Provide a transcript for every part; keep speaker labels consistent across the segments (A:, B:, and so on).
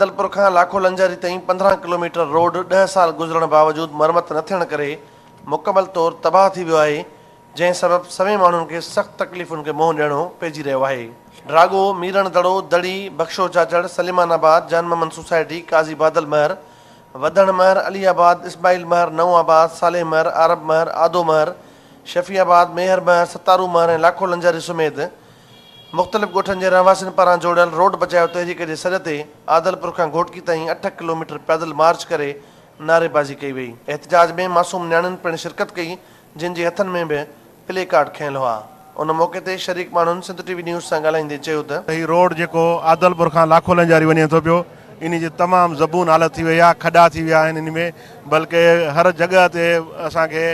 A: عادلپور کان لاکو لنجاري تائين 15 kilometre road 10 سال گذرڻ باوجود مرمت نه ٿيڻ ڪري مڪمل طور تباهه ٿي ويو آهي، جنهن سبب سوين ماڻهن کي سخت تڪليفن کي منهن ڏيڻو پئجي رهيو آهي. ڊراڳو، ميرڻ دڙو، دڙي، بخشو چاچڙ، سليمان آباد، جان محمد سوسائٽي، قاضي بادل مهر، وڌڻ مهر، علي آباد، اسماعيل مهر، نئون آباد، صالح مهر، عارب مهر، آدو مهر، شفيع آباد، ميهر مهر، ستارو مهر ۽ لاکو لنجاري سميت مختلف ڳوٺن جي رهواسين پاران جوڙيل روڊ بچايو تحريڪ جي سڏ تي عادلپور کان گهوٽڪي تائين 8 ڪلوميٽر پيادل مارچ ڪري نعريبازي ڪئي وئي. احتجاج ۾ معصوم نياڻين پڻ شرڪت ڪئي جن جي هٿن ۾ به پلي ڪارڊ کنيل هئا. ان موقعي تي شريڪ ماڻهن سنڌ ٽي وي نيوز سان ڳالهائيندي چيو ته.
B: هي روڊ جيڪو عادلپور کان لاکو لنجاري وڃي ٿو پيو انهي جي تمام زبون حالت ٿي وئي آهي، کڏا ٿي ويا آهن انهي ۾ بلڪه هر جڳهه تي اسان کي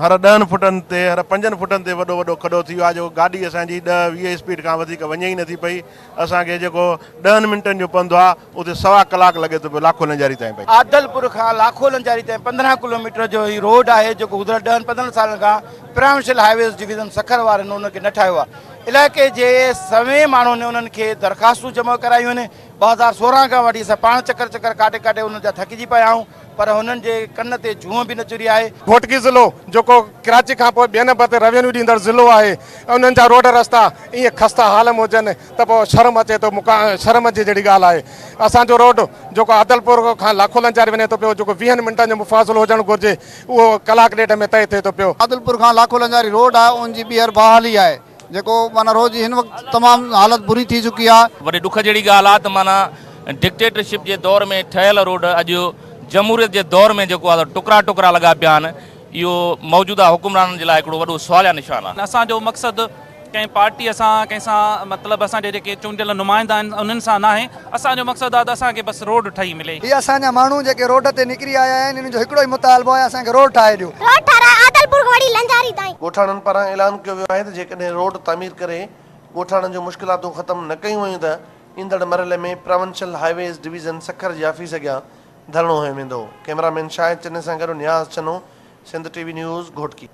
B: هر 10 فٽن تي هر 5 فٽن تي وڏو وڏو کڏو ٿي ويو آهي جيڪو گاڏي اسان جي 10 20 اسپيڊ کان وڌيڪ وڃي ئي نٿي پئي اسان کي جيڪو 10 منٽن جو پنڌ آهي اتي سوا ڪلاڪ لڳي ٿو پيو لاکو لنجاري تائين پئي.
C: عادلپور کان لاکو لنجاري تائين 15 ڪلوميٽر جو هي روڊ آهي جيڪو گذريل 10 15 سالن کان پراونشل هائيويز ڊويزن سکر وارن ان کي نه ٺاهيو آهي علائقي جي سوين ماڻهن انهن کي درخواستون جمع ڪرايون آهن 2016 کان وٺي اسان پاڻ چڪر چڪر ڪاٽي ڪاٽي انهن جا ٿڪجي پيا آهيون پر هنن جي ڪن تي جونء به نه چري آهي.
B: گهوٽڪي ضلعو جيڪو ڪراچي کان پوء ٻئي نمبر تي روينيو ڏيندڙ ضلعو آهي انهن جا روڊ رستا ائين خسته حال ۾ هجن ته پوء شرم اچي ٿو شرم جي جهڙي ڳالهه آهي اسان جو روڊ جيڪو عادلپور کان لاکو لنجاري وڃي ٿو پيو جيڪو 20 منٽن جو مفاصلو هجڻ گهرجي اهو ڪلاڪ ڏيڍ ۾ طئي ٿئي ٿو پيو.
D: عادلپور کان لاکو لنجاري روڊ آهي ان جي ٻيهر بحالي آهي جيڪو معنيٰ روز جي هن وقت تمام حالت بري ٿي چڪي آ.
E: وڏي ڏک جهڙي ڳالهه آ ته معنيٰ ڊڪٽيٽرشپ جي دور ۾ ٺهيل روڊ اڄ جمهوريت جي دور ۾ جيڪو آ ته ٽڪرا ٽڪرا لڳا پيا آهن اهو موجوده حڪمرانن جي لاء هڪڙو وڏو سواليا نشان آ.
F: اسان جو مقصد ڪنهن پارٽيء سان ڪنهن سان مطلب اسان جا جيڪي چونڊيل نمائندا آهن انهن سان ناهي اسان جو مقصد آ ته اسان کي بس روڊ ٺهي ملي.
D: هي اسان جا ماڻهو جيڪي روڊ تي نڪري آيا آهن انهن جو هڪڙو ئي مطالبو آهي اسان کي روڊ ٺاهي ڏيو.
G: روڊ ٺاراء عادلپور کان وٺي لنجاري تائين.
A: ڳوٺاڻن پاران اعلان ڪيو ويو آهي ته جيڪڏهن روڊ تعمير ڪري ڳوٺاڻن جون مشڪلاتون ختم نه ڪيون ويون ته ايندڙ مرحلي ۾ پراونشل هائيويز ڊويزن سکر جي آفيس اڳيان ڌرڻو هنيو ويندو. ڪئميرا مين شاهد چني سان گڏ Niaz Channo, Sindh T V news, Ghotki.